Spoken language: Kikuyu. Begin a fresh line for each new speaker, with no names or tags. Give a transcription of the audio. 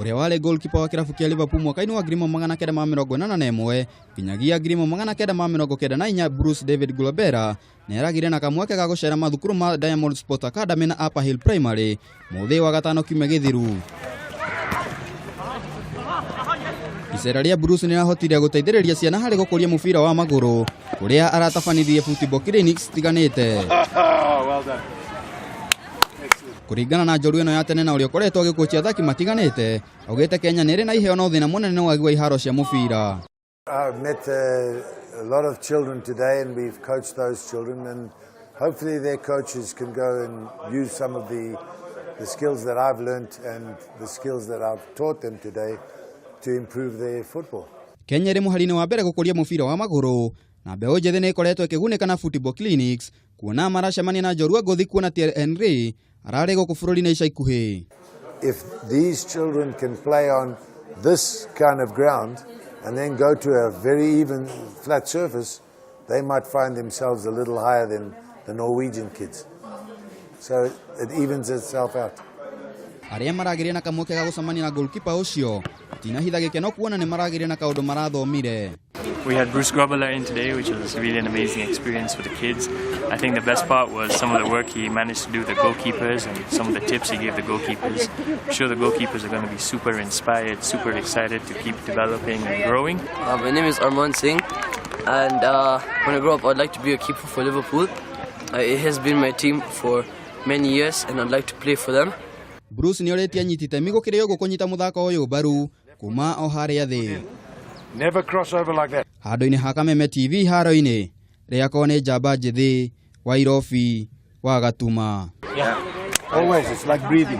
Ũrĩa warĩ goalkeeper wa kĩrabu kĩa Liverpool mwaka-inĩ wa 1981 nginyagia 1994, Bruce David Grobbelaar, nĩ aragire na kamweke ga gũcera mathukuru ma Diamond Sport Academy na Upper Hill Primary mũthĩ wa gatano kiumia gĩthiru. Icera rĩa Bruce nĩ rĩrahotire gũteithĩrĩria ciana harĩ gũkũria mũbira wa magũrũ kũrĩa aratabanirie football clinics citiganĩte. Kũringana na njorua ĩno ya tene na ũrĩa ũkoretwo agĩkochi athaki matiganĩte, augĩte Kenya nĩ ĩrĩ na iheo no thĩna mũnene nĩ wagi wa iharo cia mũbira.
I've met a lot of children today and we've coached those children, and hopefully their coaches can go and use some of the skills that I've learnt and the skills that I've taught them today to improve their football.
Kenya ĩrĩ mũhari-inĩ wa mbere gũkũria mũbira wa magũrũ na mbeũ njĩthĩ nĩ ĩkoretwo ĩkĩgunĩka na football clinics kuona maracemania na njorua ngũthi, kuona Thierry Henry ararĩ gũkũ bũrũri-inĩ ica ikuhĩ.
If these children can play on this kind of ground and then go to a very even flat surface, they might find themselves a little higher than the Norwegian kids. So it evens itself out.
Arĩa maragĩria na kamweke ga gũcemania na goalkeeper ũcio tinahitha gĩkeno kuona nĩ maragĩria na kaũndũ marathomire.
We had Bruce Grobbelaar in today, which was really an amazing experience for the kids. I think the best part was some of the work he managed to do with the goalkeepers and some of the tips he gave the goalkeepers. I'm sure the goalkeepers are going to be super inspired, super excited to keep developing and growing.
My name is Armand Singh, and when I grow up, I'd like to be a keeper for Liverpool. It has been my team for many years, and I'd like to play for them.
Bruce nĩ orĩtie anyiti itemi gũkĩrĩ ũguo kũnyita mũthako ũyũ mbaru kuma o harĩa thĩ.
Never cross over like that.
Handũ-inĩ ha Kameme TV haro-inĩ rĩakorwo nĩ njamba njĩthĩ wa Irobi wa Gatuma.
Always, it's like breathing.